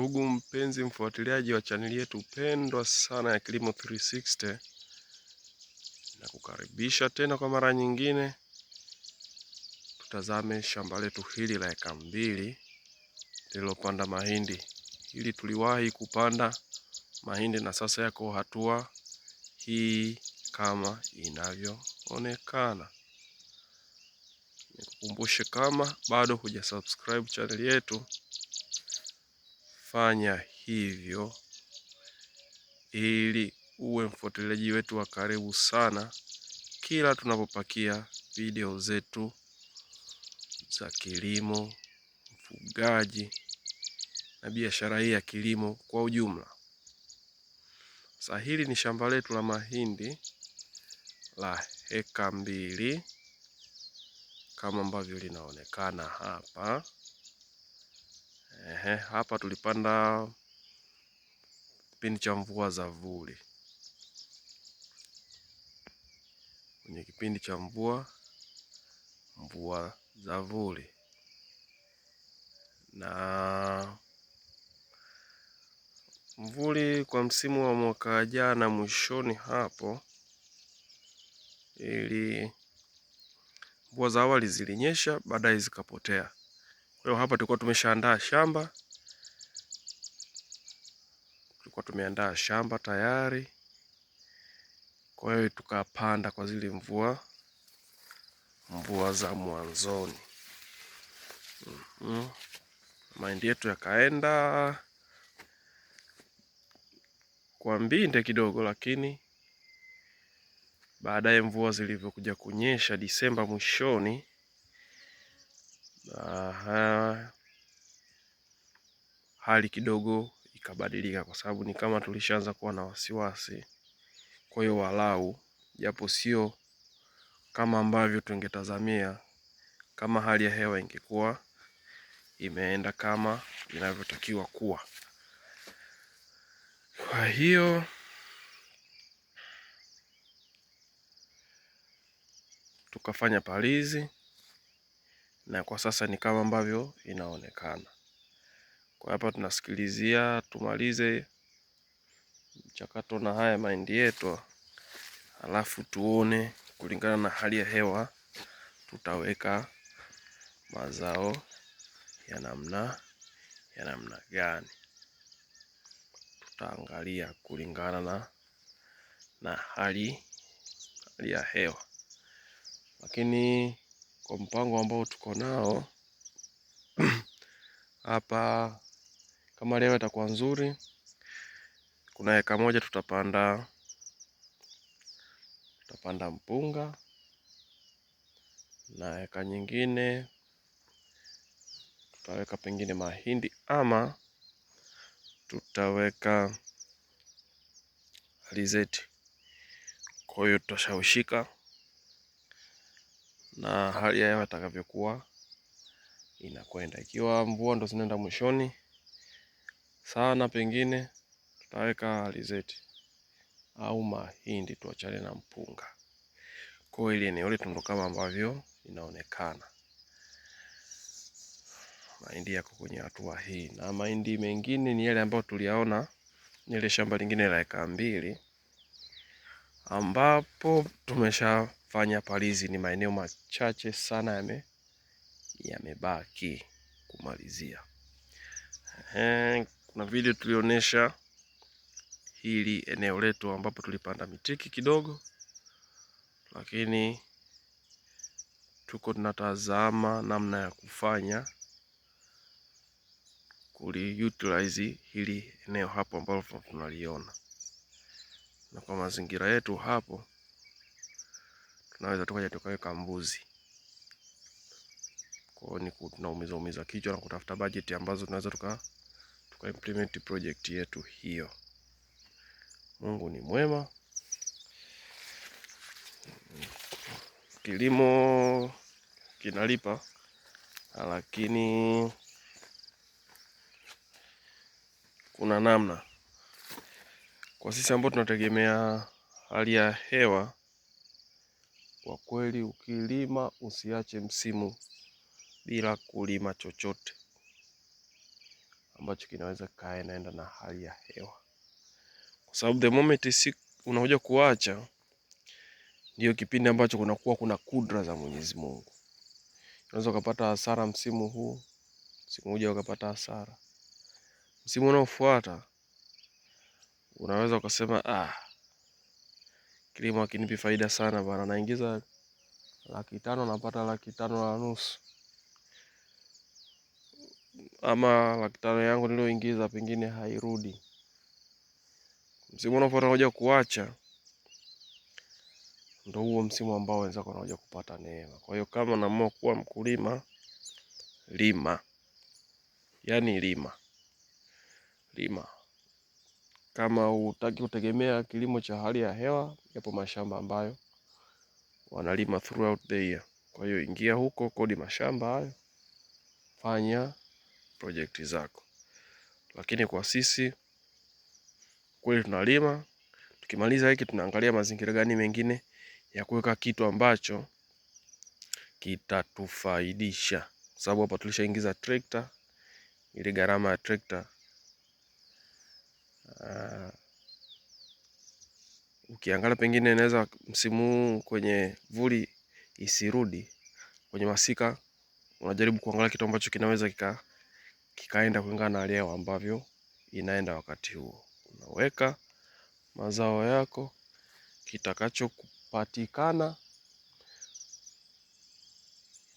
Ndugu mpenzi mfuatiliaji wa chaneli yetu pendwa sana ya Kilimo 360, na kukaribisha tena kwa mara nyingine, tutazame shamba letu hili la eka 2 lililopanda mahindi. Hili tuliwahi kupanda mahindi na sasa yako hatua hii kama inavyoonekana. Nikukumbushe, kama bado hujasubscribe chaneli yetu, fanya hivyo ili uwe mfuatiliaji wetu wa karibu sana kila tunapopakia video zetu za kilimo, ufugaji na biashara hii ya kilimo kwa ujumla. Sasa hili ni shamba letu la mahindi la eka 2 kama ambavyo linaonekana hapa. Ehe, hapa tulipanda kipindi cha mvua za vuli. Kwenye kipindi cha mvua za vuli. Na mvuli kwa msimu wa mwaka jana mwishoni hapo, ili mvua za awali zilinyesha, baadaye zikapotea. Kwa hiyo hapa tulikuwa tumeshaandaa shamba. Tulikuwa tumeandaa shamba tayari. Kwa hiyo tukapanda kwa zile mvua za mwanzoni. Mahindi yetu yakaenda kwa mbinde kidogo, lakini baadaye mvua zilivyokuja kunyesha Disemba mwishoni, hali kidogo ikabadilika, kwa sababu ni kama tulishaanza kuwa na wasiwasi. Kwa hiyo walau japo sio kama ambavyo tungetazamia, kama hali ya hewa ingekuwa imeenda kama inavyotakiwa kuwa. Kwa hiyo tukafanya palizi na kwa sasa ni kama ambavyo inaonekana. Kwa hapa tunasikilizia tumalize mchakato na haya mahindi yetu, alafu tuone kulingana na hali ya hewa tutaweka mazao ya namna gani. Tutaangalia kulingana na hali ya hewa. Lakini kwa mpango ambao tuko nao hapa, kama leo itakuwa nzuri, kuna eka moja tutapanda mpunga na eka nyingine tutaweka pengine mahindi ama tutaweka alizeti. Kwa hiyo tutashawishika na hali ya hewa itakavyokuwa inakwenda. Ikiwa mvua ndo zinaenda mwishoni sana, pengine tutaweka alizeti au mahindi, tuachane na mpunga. Kwa hiyo ile eneo letu ndo kama ambavyo inaonekana. Mahindi yako kwenye hatua hii, na mahindi mengine ni yale ambayo tuliyaona ni ile shamba lingine la eka 2 ambapo tumeshafanya palizi. Ni maeneo machache sana yamebaki kumalizia. Kuna video tulionyesha hili eneo letu ambapo tulipanda mitiki kidogo, lakini tuko tunatazama namna ya kufanya kuliutilize hili eneo hapo ambalo tunaliona. Na kwa mazingira yetu hapo tunaweza tukaja tukaweka mbuzi. Kwa hiyo ni tunaumiza umiza kichwa na kutafuta budget ambazo tunaweza tuka implement project yetu hiyo. Mungu ni mwema. Kilimo kinalipa, lakini kuna namna. Kwa sisi ambao tunategemea hali ya hewa, kwa kweli ukilima usiache msimu bila kulima chochote. ambacho kinaweza kikaenda na hali ya hewa, kwa sababu the moment si unakuja kuacha, ndio kipindi ambacho kunakuwa kuna kudra za Mwenyezi Mungu. Unaweza ukapata hasara msimu huu, msimu mmoja ukapata hasara, msimu unaofuata unaweza ukasema ah, kilimo hakinipi faida sana bana, naingiza 500,000 napata 550,000, ama 500,000 yangu niliyoingiza pengine hairudi. Msimu unaofuata unakuja kuacha, ndo huo msimu ambao wenzako wanakuja kupata neema. Kwa hiyo kama unaamua kuwa mkulima, lima, yani lima, lima. Kama hutaki kutegemea kilimo cha hali ya hewa, yapo mashamba ambayo wanalima throughout the year. Kwa hiyo ingia huko, kodi mashamba hayo, fanya project zako. Lakini kwa sisi kweli tunalima, tukimaliza hiki tunaangalia mazingira gani mengine ya kuweka kitu ambacho kitatufaidisha, sababu hapa tulishaingiza trekta, ile gharama ya trekta ukiangalia pengine inaweza msimu huu kwenye vuli isirudi, kwenye masika unajaribu kuangalia kitu ambacho kinaweza kikaenda kulingana na hali ya ambavyo inaenda wakati huo. Unaweka mazao yako, kitakachokupatikana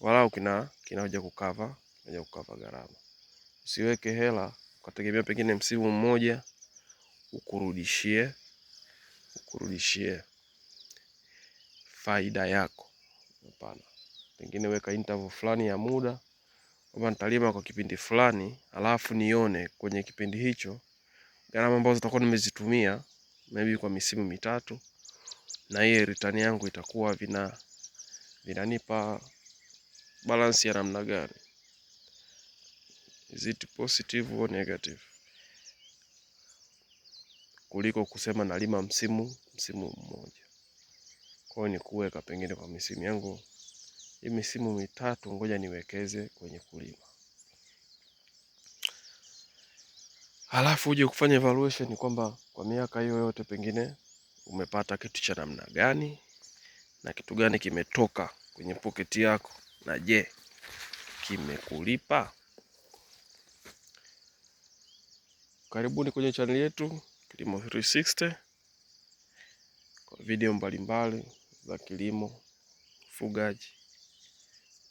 walau kinakuja kukava, kinakuja kukava gharama. Usiweke hela ukategemea pengine msimu mmoja ukurudishie faida yako. Hapana, pengine weka interval fulani ya muda kwamba nitalima kwa kipindi fulani, alafu nione kwenye kipindi hicho gharama ambazo nitakuwa nimezitumia maybe kwa misimu mitatu, na hiyo return yangu itakuwa vinanipa balance ya namna gani? Is it positive or negative? Kuliko kusema nalima msimu mmoja. Kwa hiyo ni kuweka pengine kwa misimu yangu hii misimu mitatu, ngoja niwekeze kwenye kulima. Halafu uje kufanya evaluation kwamba kwa miaka hiyo yote pengine umepata kitu cha namna gani na kitu gani kimetoka kwenye pocket yako, na je, kimekulipa? Karibuni kwenye channel yetu Kilimo 360 kwa video mbalimbali za kilimo, ufugaji,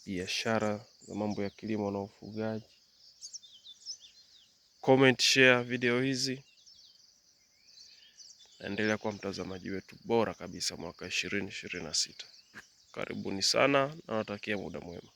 biashara za mambo ya kilimo na ufugaji. Comment, share video hizi. Naendelea kuwa mtazamaji wetu bora kabisa mwaka 2026. Karibuni sana na natakia muda mwema.